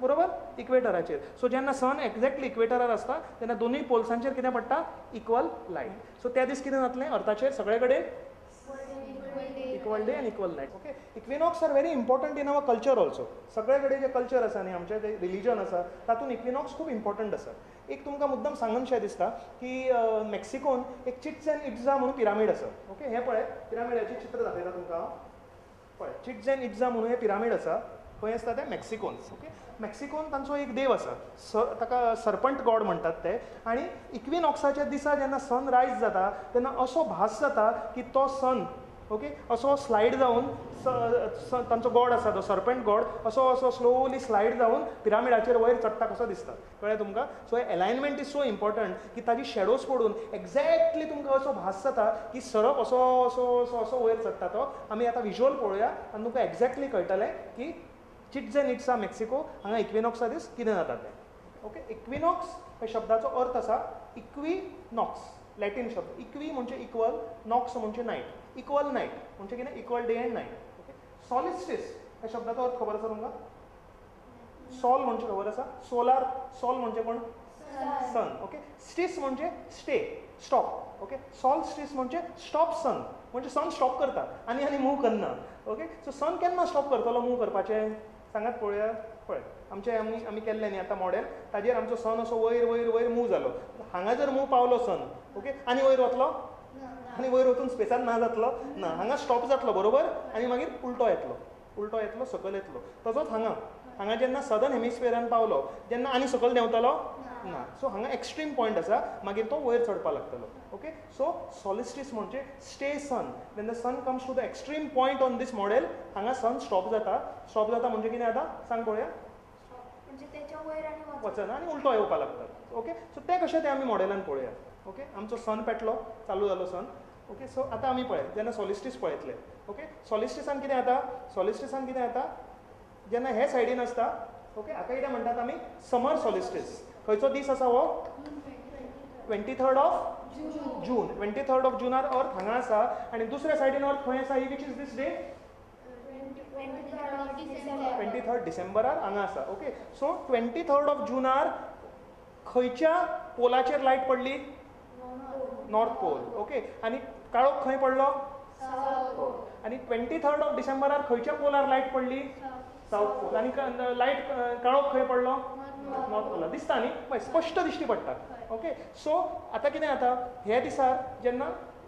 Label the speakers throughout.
Speaker 1: बरोबर इक्वेटराचेर. सो जेन्ना सन एक्झॅक्टली इक्वेटरार आसता तेन्ना दोनूय पोल्सांचेर कितें पडटा? Equal light. सो त्या दीस कितें जातलें अर्थाचेर सगळे कडेन? Equal day and equal night. Okay, equinox are very important in our culture also. सगळे कडेन जे कल्चर आसा न्ही, आमचें जें रिलीजन आसा तातूंत इक्विनॉक्स खूब इम्पॉर्टंट आसा. एक तुमकां मुद्दम सांगनशें दिसता की मेक्सिकोन एक चिट्स एंड इट्झा म्हणून पिरामीड आसा. ओके, हें पळय पिरामिडाचें चित्र दाखयता तुमकां हांव. पळय चिट्स एंड इट्झा म्हणून हें पिरामीड आसा. खंय आसता तें? मेक्सिकोन. ओके, मेक्सिकोन तांचो एक देव आसा, ताका सर्पंट गॉड म्हणटात ते. आनी इक्विनॉक्साच्या दिसा जेन्ना सन रायज जाता तेन्ना असो भास जाता की तो सन, ओके, असो स्लायड जावन तांचो गॉड आसा तो सर्पंट गॉड असो असो स्लोली स्लायड जावन पिरामिडाचेर वयर चडटा कसो दिसता. कळ्ळें तुमकां? So alignment is so important की ताजी शेडोज पडून एक्झॅक्टली तुमकां असो भास जाता की सरप असो असो असो असो वयर चडटा तो. आमी आतां विज्युअल पळोवया आनी तुमकां एक्झॅक्टली कळटलें की चिट्झ एंड इट्झा मेक्सिको हांगा इक्विनॉक्सा दीस कितें जाता तें. ओके, इक्विनॉक्स ह्या शब्दाचो अर्थ आसा इक्विनॉक्स, लॅटीन शब्द. इक्वी म्हणजे इक्वल, नॉक्स म्हणजे नायट. इक्वल नायट म्हणजे कितें? Equal day and night. Okay, solstice ह्या शब्दाचो अर्थ खबर आसा तुमकां? सॉल म्हणजे खबर आसा? सोलार, सॉल म्हणजे कोण? सन. ओके, स्टीस म्हणजे स्टे, स्टॉप. ओके, सॉलस्टीस म्हणजे स्टॉप सन, म्हणजे सन स्टॉप करता आनी आनी मूव करना. ओके, सो सन केन्ना स्टॉप करतलो मूव करपाचें? सांगात पळोवया. पळय आमचें आमी केल्लें न्ही आतां मॉडेल, ताजेर आमचो सन असो वयर वयर वयर मूव जालो. हांगा जर मूव पावलो सन, ओके, आनी वयर वतलो? आनी वयर वचून स्पेसान ना जातलो? ना, हांगा स्टॉप जातलो, बरोबर, आनी मागीर उलटो येतलो, उलटो येतलो, सकयल येतलो. तसोच हांगा, हांगा जेन्ना सदर्न हेमिस्फियरान पावलो जेन्ना आनी सकयल देंवतलो ना. सो हांगा एक्स्ट्रीम पॉयंट आसा, मागीर तो वयर चडपाक लागतलो. ओके, सो सॉलिस्टीस म्हणजे stay sun. When the sun comes to the extreme point on this model, हांगा सन स्टॉप जाता. स्टॉप जाता म्हणजे कितें जाता सांग पळोवया? वचना आनी उलटो येवपाक लागता. ओके, सो तें कशें तें आमी मॉडेलान पळोवया. ओके, आमचो सन पेटलो, चालू जालो सन. ओके, सो आतां आमी पळय जेन्ना सॉलिस्टीस पळयतले. ओके, सॉलिस्टिसान कितें जाता? सॉलिस्टिसान कितें जाता जेन्ना हे सायडीन आसता, ओके, हाका कितें म्हणटात आमी? समर सॉलिस्टीस. खंयचो दीस आसा हो? 23rd of June. 23rd of जुनार अर्थ हांगा आसा आनी दुसऱ्या सायडीन अर्थ खंय आसा? Which is this day? 23rd डिसेंबरार हांगा आसा. ओके, सो 23rd of जुनार खंयच्या पोलाचेर लायट पडली? North pole. Okay, आनी काळोख खंय पडलो? आनी 23rd of डिसेंबरार खंयच्या पोलार लायट पडली? South pole. आनी लायट काळोख खंय पडलो? North polar. दिसता न्ही? पळय स्पश्ट दिश्टी पडटा. ओके, सो आतां कितें जाता हे दिसार जेन्ना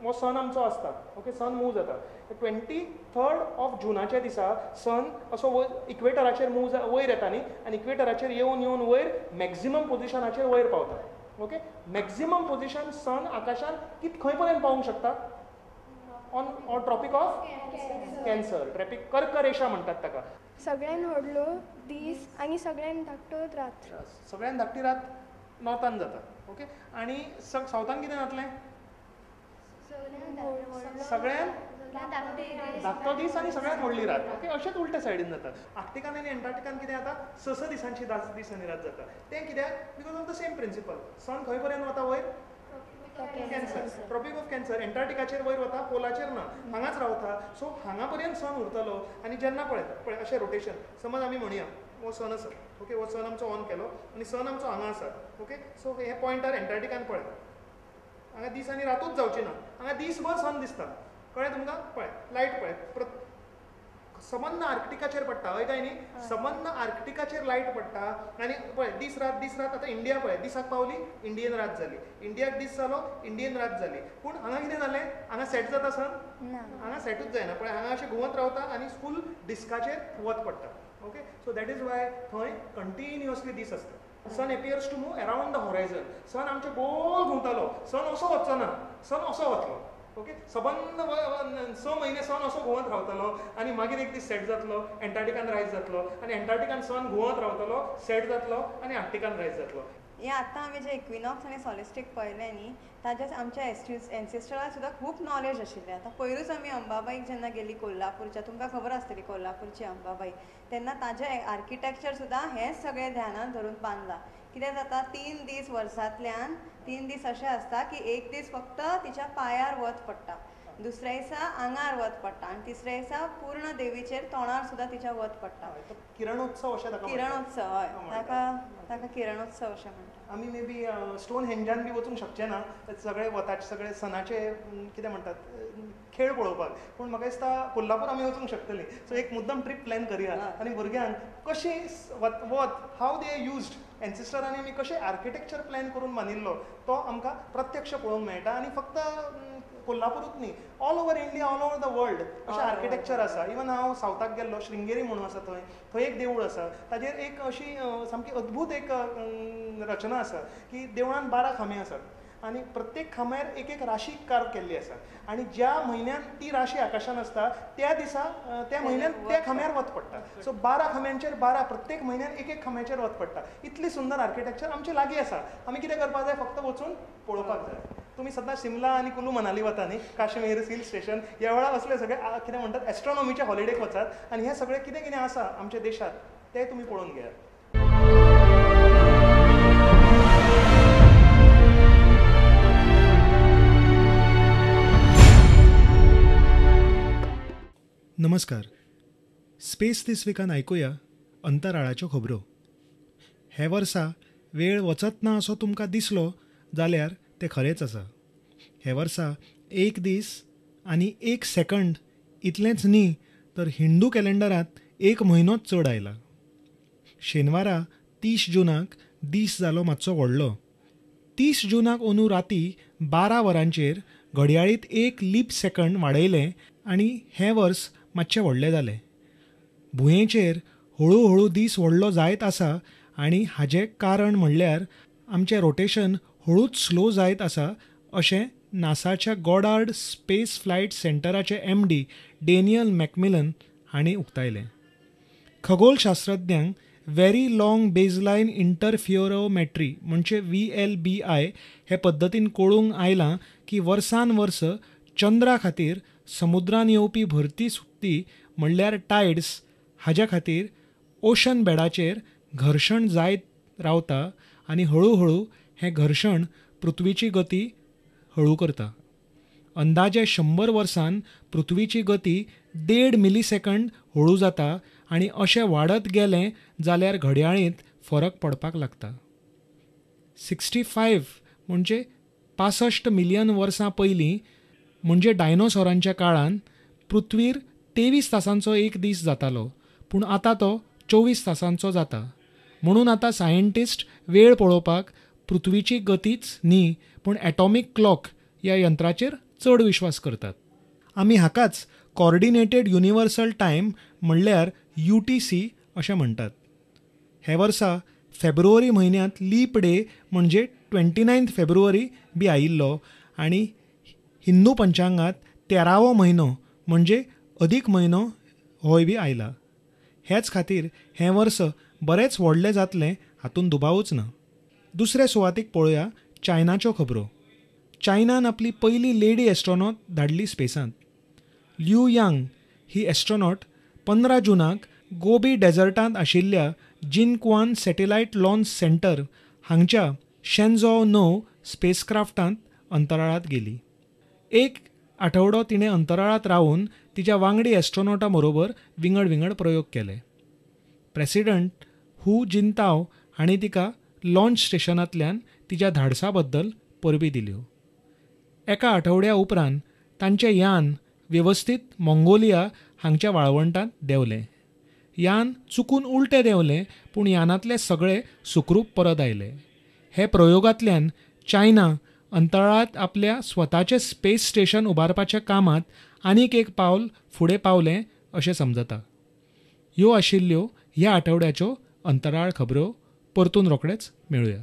Speaker 1: हो सन आमचो आसता, ओके, सन मूव जाता. 23rd of जुनाच्या दिसा सन असो इक्वेटराचेर मूव वयर येता न्ही, आनी इक्वेटराचेर येवन येवन वयर मॅक्झिमम पोझिशनाचेर वयर पावता. ओके, मॅक्झिमम पोझिशन सन आकाशान कित खंय पर्यंत पावूंक शकता? On on tropic of cancer, tropic कर्क रेशा म्हणटात ताका.
Speaker 2: सगळ्यान व्हडलो दीस आनी सगळ्यान धाकटो रात.
Speaker 1: सगळ्यान धाकटी रात नॉर्थान जाता. ओके, आनी सावथान कितें जातलें? सगळ्यान धाकटो दीस आनी सगळ्यान व्हडली रात. ओके, अशेंच उलट्या सायडीन जाता. आर्क्टिकान आनी एंटार्क्टिकान कितें जाता? 6 दिसांची 10 दीस आनी रात जाता. तें कित्याक? Because of the same principle. Sun खंय पर्यंत वता वयर? Cancer, tropic of cancer. एंटार्क्टिकाचेर वयर वता, पोलाचेर ना, हांगाच रावता. सो हांगा पर्यंत सन उरतलो. आनी जेन्ना पळय पळय अशें रोटेशन, समज आमी म्हणया हो सन आसा, ओके, हो सन आमचो ऑन केलो आनी सन आमचो हांगा आसा. ओके, सो हे पॉयंटार एंटार्क्टिकान पळय हांगा दीस आनी रातूच जावची ना, हांगा दीसभर सन दिसता. कळ्ळें तुमकां? पळय लायट पळय सबंद आर्क्टिकाचेर पडटा, हय काय न्ही? सबंद आर्क्टिकाचेर लायट पडटा आनी पळय दीस रात दीस रात. आतां इंडिया पळय दिसाक पावली, इंडियन रात जाली, इंडियाक दीस जालो, इंडियन रात जाली. पूण हांगा कितें जालें? हांगा सेट जाता सन? हांगा सेटूच जायना. पळय हांगा अशें घुंवत रावता आनी फूल डिस्काचेर वत पडटा. Okay, so that is why थंय कंटिन्युअसली दीस आसता. Sun appears to move around the horizon. Sun आमचे गोल घुंवतालो, सन असो वचचो ना, सन असो वतलो. ओके, सबंद 6 म्हयने सन असो घुंवत रावतलो आनी मागीर एक दीस सेट जातलो, एंटार्क्टिकान रायज जातलो आनी एंटार्क्टिकान सन घुंवत रावतलो, सेट जातलो आनी आर्क्टिकान रायज जातलो.
Speaker 3: हें आतां आमी जे इक्विनॉक्स आनी सॉलिस्टीक पळयलें न्ही, ताजेच आमच्या एन्सेस्टराक सुद्दां खूब नॉलेज आशिल्लें. आतां पयरूच आमी अंबाबाईक जेन्ना गेली कोल्हापूरच्या, तुमकां खबर आसतली कोल्हापूरची अंबाबाई, तेन्ना ताजें आर्किटेक्चर सुद्दां हेंच सगळें ध्यानान धरून बांदलां. कितें जाता, 3 दीस वर्सांतल्यान 3 दीस अशें आसता की एक दीस फक्त तिच्या पांयार वत पडटा. दुसऱ्या दिसा आंगार वत पडटा आनी तिसऱ्या दिसा पूर्ण देवीचेर तोंडार सुद्दां तिच्या वत पडटा.
Speaker 1: किरणोत्सव अशें ताका,
Speaker 3: किरणोत्सव, हय, ताका ताका किरणोत्सव अशें म्हणटा.
Speaker 1: आमी मे बी स्टोन हेंजान बी वचूंक शकचे ना सगळे वताचे सगळे सणाचे कितें म्हणटात खेळ पळोवपाक, पूण म्हाका दिसता कोल्हापूर आमी वचूंक शकतली. सो एक मुद्दम ट्रीप प्लॅन करया आनी भुरग्यांक कशी वत हाव they used एन्सिस्टरांनी आमी कशें आर्किटेक्चर प्लॅन करून बांदिल्लो तो आमकां प्रत्यक्ष पळोवंक मेळटा. आनी फक्त कोल्हापुरूच न्ही, all over India, all over the world अशें आर्किटेक्चर आसा. इवन हांव सावथाक गेल्लो, श्रृंगेरी म्हणून आसा थंय, थंय एक देवूळ आसा, ताजेर एक अशी सामकी अद्भूत एक रचना आसा की देवळान 12 खांबे आसात आनी प्रत्येक खांब्यार एक एक राशी कार्व केल्ली आसा आनी ज्या म्हयन्यान ती राशी आकाशान आसता त्या दिसा त्या म्हयन्यान त्या खांब्यार वत पडटा. सो 12 खांब्यांचेर 12, प्रत्येक म्हयन्यान एक एक खांब्याचेर वत पडटा. इतली सुंदर आर्किटेक्चर आमचे लागीं आसा. आमी कितें करपाक जाय, फक्त वचून पळोवपाक जाय. तुमी सदां शिमला आनी कुलू मनाली वता न्ही, काश्मीर हिल स्टेशन, ह्या वेळार असले सगळे कितें म्हणटात एस्ट्रोनॉमीच्या हॉलिडेक वचात आनी हें सगळें कितें कितें आसा आमच्या देशांत तें तुमी पळोवन घेयात.
Speaker 4: नमस्कार. स्पेस दीस विकान आयकुया अंतराळाच्यो खबरो. हे वर्सा वेळ वचत ना असो तुमकां दिसलो जाल्यार तें खरेंच आसा. हे वर्सा एक दीस आनी एक सेकंड इतलेंच न्ही तर हिंदू कॅलेंडरांत एक म्हयनोच चड आयला. शेनवारा 30 जुनाक दीस जालो मातसो व्हडलो. 30 जुनाक अंदू राती 12 वरांचेर घडयाळींत एक लीप सेकंड वाडयलें आनी हें वर्स मातशें व्हडलें जालें. भुंयेचेर हळू हळू दीस व्हडलो जायत आसा आनी हाजें कारण म्हणल्यार आमचें रोटेशन हळूच स्लो जायत आसा अशें नासाच्या गॉडार्ड स्पेस फ्लायट सेंटराचे MD Daniel McMillan हांणी उक्तायलें. खगोलशास्त्रज्ञांक व्हेरी लाँग बेजलायन इंटरफियरोमेट्री म्हणजे VLBI हे पद्दतीन कळूंक आयलां की वर्सान वर्स चंद्रा खातीर समुद्रान येवपी भरती सुकती म्हणल्यार टायड्स हाज्या खातीर ओशन बेडाचेर घर्शण जायत रावता आनी हळूहळू हें घर्शण पृथ्वीची गती हळू करता. अंदाजे 100 वर्सान पृथ्वीची गती 1.5 मिलीसेकंड हळू जाता आनी अशें वाडत गेलें जाल्यार घडयाळींत फरक पडपाक लागता. 65 म्हणजे 65 मिलियन वर्सां पयलीं म्हणजे डायनोसॉरांच्या काळान पृथ्वीर 23 तासांचो एक दीस जातालो, पूण आतां तो 24 तासांचो जाता. म्हणून आतां सायंटिस्ट वेळ पळोवपाक पृथ्वीची गतीच न्ही पूण एटॉमीक क्लॉक ह्या यंत्राचेर चड विश्वास करतात. आमी हाकाच कॉर्डिनेटेड युनिवर्सल टायम म्हणल्यार UTC अशें म्हणटात. हे वर्सा फेब्रुवारी म्हयन्यांत लीप डे म्हणजे 29 फेब्रुवारी बी आयिल्लो आनी हिंदू पंचांगांत 13वो म्हयनो म्हणजे अदीक म्हयनो होय बी आयला. हेच खातीर हें वर्स बरेंच व्हडलें जातलें हातूंत दुबावूच ना. दुसरे सुवातीक पळोवया चायनाच्यो खबरो. चायनान आपली पयली लेडी एस्ट्रोनॉट धाडली स्पेसांत. ल्यू यांग ही एस्ट्रोनॉट 15 जुनाक गोबी डेझर्टांत आशिल्ल्या जिनक्वान सॅटेलायट लॉन्च सेंटर हांगच्या शेनझो 9 स्पेसक्राफ्टांत अंतराळांत गेली. एक आठवडो तिणें अंतराळांत रावन तिच्या वांगडी एस्ट्रोनॉटा बरोबर विंगड विंगड प्रयोग केले. प्रेसिडंट हू जिनताओ हांणी तिका लॉन्च स्टेशनांतल्यान तिच्या धाडसा बद्दल परबी दिल्यो. एका आठवड्या उपरांत तांचें यान वेवस्थीत मंगोलिया हांगच्या वाळवंटांत देंवलें. यान चुकून उलटें देंवलें पूण यानांतले सगळे सुखरूप परत आयले. हे प्रयोगांतल्यान चायना अंतराळांत आपल्या स्वताचें स्पेस स्टेशन उबारपाच्या कामांत आनीक एक पावल फुडें पावलें अशें समजता. ह्यो आशिल्ल्यो ह्या आठवड्याच्यो अंतराळ खबरो. परतून रोखडेच मेळुया.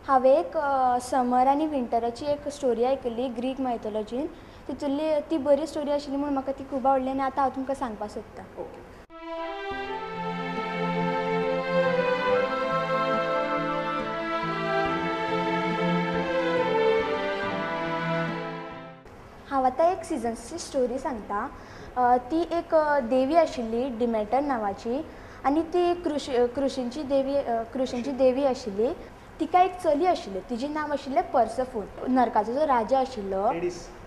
Speaker 2: हांवें एक समर आनी विंटराची एक स्टोरी आयकल्ली ग्रीक मायथोलॉजीन. तितुली ती बरी स्टोरी आशिल्ली म्हणून म्हाका ती खूब आवडली आनी आतां हांव तुमकां सांगपाक सोदतां. हांव आतां एक सिजन्सची स्टोरी सांगता. ती एक देवी आशिल्ली डिमेटर नांवाची आनी ती कृशींची देवी आशिल्ली. तिका एक चली आशिल्ली, तिजें नांव आशिल्लें पर्सेफोन. नरकाचो जो राजा आशिल्लो,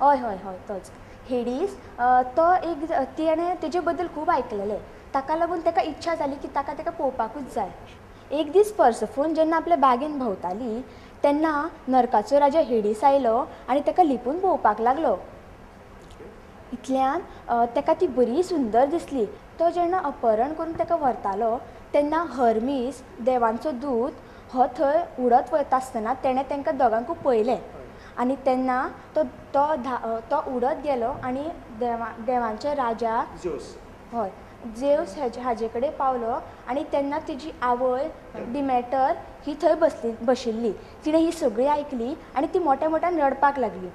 Speaker 2: हय हय हय तोच हेडीस, तो एक तेणें तेजे बद्दल खूब आयकलेलें, ताका लागून ताका इच्छा जाली की ताका ताका पळोवपाकूच जाय. एक दीस पर्सेफोन जेन्ना आपल्या बागेन भोंवताली तेन्ना नरकाचो राजा हेडीस आयलो आनी ताका लिपून पळोवपाक लागलो. इतल्यान ताका ती बरी सुंदर दिसली. तो जेन्ना अपहरण करून ताका व्हरतालो तेन्ना हर्मीस देवांचो दूत हो थंय उडत वता आसतना तेणें तांकां दोगांकूय पळयलें आनी तेन्ना तो तो तो उडत गेलो आनी देवांचे राजा हय जेवस हाजे कडेन पावलो आनी तेन्ना तिजी आवय डिमॅटर ही थंय बशिल्ली. तिणें ही सगळी आयकली आनी ती मोट्या मोट्यान रडपाक लागली.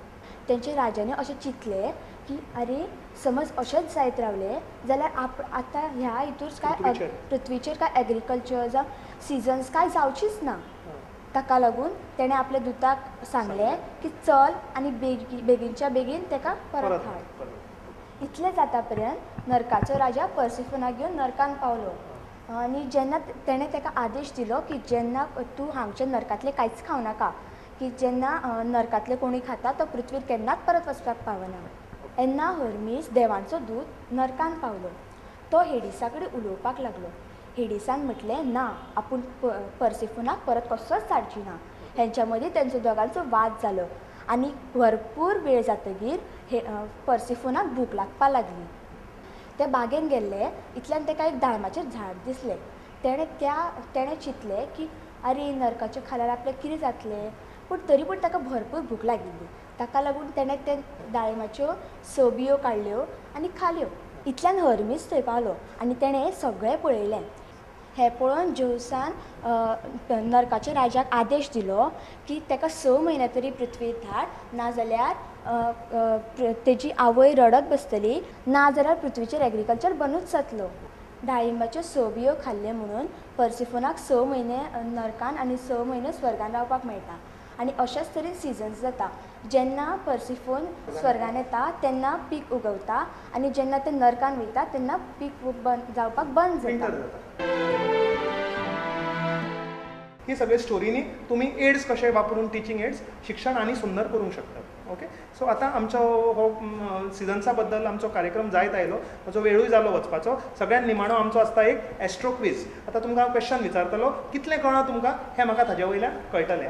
Speaker 2: तेंच्या राजांनी अशें चिंतलें की अरे समज अशेंच जायत रावलें जाल्यार आतां ह्या हितूर काय पृथ्वीचेर काय एग्रीकल्चर जावं सिजन्स काय जावचीच ना. ताका लागून तेणें आपल्या दुताक सांगलें की चल आनी बेगीनच्या बेगीन ताका परत हाड. इतलें जाता पर्यंत नरकाचो राजा पर्सेफोनाक घेवन नरकान पावलो आनी जेन्ना तेणें ताका आदेश दिलो की जेन्ना तूं हांगच्या नरकांतलें कांयच खावं नाका, की जेन्ना नरकांतलें कोणी खाता तो पृथ्वीर केन्नाच परत वचपाक पावना. तेन्ना हर्मीस देवांचो दूत नरकान पावलो. तो हेडिसा कडेन उलोवपाक लागलो. हेडिसान म्हटलें ना, आपूण पर्सेफोनाक परत कसोच धाडची ना. हेंच्या मदीं तेंचो दोगांचो वाद जालो आनी भरपूर वेळ जातकीर हे पर्सेफोनाक भूक लागपाक लागली. ते बागेन गेल्ले इतल्यान ताका एक दाळमाचें झाड दिसलें. तेणें चिंतलें की अरे नरकाच्या खाल्यार आपल्याक कितें जातलें, पूण तरी पूण ताका भरपूर भूक लागिल्ली. ताका लागून तेणें ते दाळमाच्यो 6 बियो काडल्यो आनी खाल्यो. इतल्यान हर्मीस थंय पावलो आनी तेणें सगळें पळयलें. हें पळोवन जेवसान नरकाच्या राजाक आदेश दिलो की ताका 6 म्हयने तरी पृथ्वीर धाड, नाजाल्यार तेजी आवय रडत बसतली, नाजाल्यार पृथ्वीचेर एग्रीकल्चर बंदूच जातलो. डाळिंबाच्यो 6 बियो खाल्ले म्हणून पर्सेफोनाक 6 म्हयने नरकान आनी 6 म्हयने स्वर्गान रावपाक मेळटा. आनी अशेंच तरेन सिजन्स जाता. जेन्ना पर्सेफोन स्वर्गान येता तेन्ना पीक उगवता आनी जेन्ना ते नरकान वयता तेन्ना पीक जावपाक बंद जाता.
Speaker 1: ही सगळे स्टोरीनी तुमी एड्स कशे वापरून टिचींग एड्स शिक्षण आनी सुंदर करूंक शकतात. ओके, सो आतां आमचो हो सिजन्सा बद्दल आमचो कार्यक्रम जायत आयलो, ताचो वेळूय जालो वचपाचो. सगळ्यान निमाणो आमचो आसता एक एस्ट्रो क्विज. आतां तुमकां हांव क्वेश्चन विचारतलो, कितलें कळ्ळां तुमकां हें म्हाका ताजे वयल्यान कळटलें.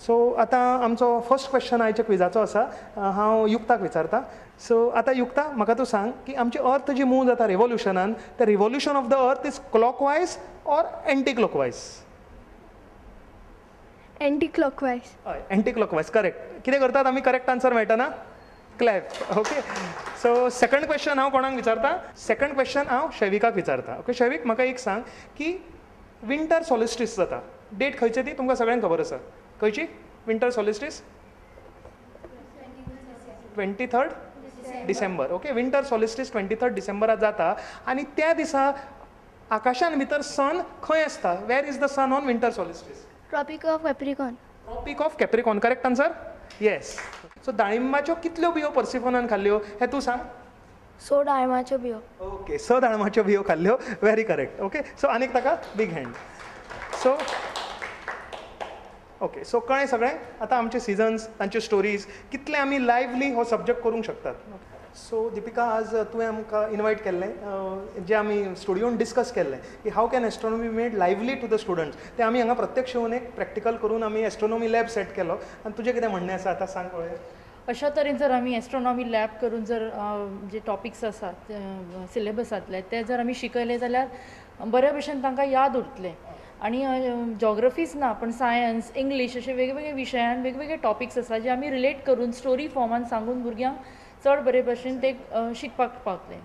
Speaker 1: सो आतां आमचो फर्स्ट क्वेश्चन आयच्या क्विजाचो आसा, हांव युक्ताक विचारता. सो आतां युक्ता, म्हाका तूं सांग की आमची अर्थ जी मूव जाता रिवोल्युशनान, ते revolution of the earth is clockwise or anti clockwise?
Speaker 5: Anti clockwise.
Speaker 1: हय, एंटी क्लॉकवायज करेक्ट. कितें करतात आमी, करेक्ट आन्सर मेळटा ना? Clap. Okay, so second question हांव कोणाक विचारता? सेकंड क्वेश्चन हांव शैविकाक विचारता. ओके शैविक, म्हाका एक सांग की विंटर सोलिस्टीस जाता, डेट खंयची ती तुमकां सगळ्यांक खबर आसा? खंयची winter solstice? 23 December. Okay, winter solstice 23 डिसेंबराक जाता आनी त्या दिसा आकाशान भितर सन खंय आसता? Where is the sun on winter solstice?
Speaker 5: Tropic of Capricorn.
Speaker 1: Tropic of Capricorn, correct answer? Yes. So दाळिंबाच्यो कितल्यो बियो पर्सिफोनान खाल्ल्यो हें तूं सांग.
Speaker 5: 6 दाळमाच्यो बियो.
Speaker 1: ओके, 6 दाळमाच्यो बियो खाल्ल्यो, व्हेरी करेक्ट. ओके, सो आनीक ताका big hand. So okay, so कळ्ळें सगळें? आतां आमचे सिजन्स, तांच्यो स्टोरीज, कितले आमी लायवली हो सब्जॅक्ट करूंक शकतात. सो दिपिका, आज तुवें आमकां इनवायट केल्लें, जें आमी स्टुडियोन डिस्कस केल्लें की how can astronomy made lively to the students, तें आमी हांगा प्रत्यक्ष येवन एक प्रॅक्टिकल करून आमी एस्ट्रोनॉमी लॅब सेट केलो. आनी तुजें कितें म्हणणें आसा आतां सांग पळोवया.
Speaker 6: अशा तरेन जर आमी एस्ट्रोनॉमी लॅब करून जर जे टॉपिक्स आसात सिलेबसांतले ते जर आमी शिकयले जाल्यार बऱ्या भशेन तांकां याद उरतलें. आनी जॉग्रफीच ना पण सायन्स, इंग्लीश अशे वेगवेगळे विशयान वेगवेगळे टॉपिक्स आसा जे आमी रिलेट करून स्टोरी फॉर्मान सांगून भुरग्यांक चड बरे भशेन ते शिकपाक पावतले.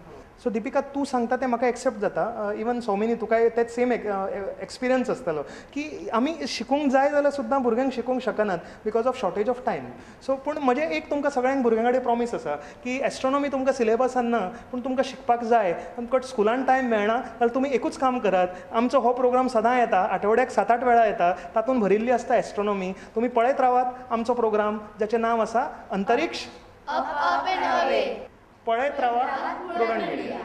Speaker 1: सो दिपिका, तूं सांगता तें म्हाका एक्सेप्ट जाता. इवन सौमिनी, तुकाय तेच सेम एक्सपिरियन्स आसतलो की आमी शिकूंक जाय जाल्यार सुद्दां भुरग्यांक शिकोवंक शकनात because of shortage of time. So पूण म्हजें एक तुमकां सगळ्यांक भुरग्यां कडेन प्रॉमीस आसा की एस्ट्रोनॉमी तुमकां सिलेबसान ना पूण तुमकां शिकपाक जाय, तुमकां स्कुलान टायम मेळना जाल्यार तुमी एकूच काम करात, आमचो हो प्रोग्राम सदां येता, आठवड्याक 7-8 वेळा येता, तातूंत भरिल्ली आसता एस्ट्रोनॉमी. तुमी पळयत रावात आमचो प्रोग्राम जाचें नांव आसा अंतरिक्ष
Speaker 5: Up, up and away.
Speaker 1: पळयत रावा प्रुडंट मिडिया.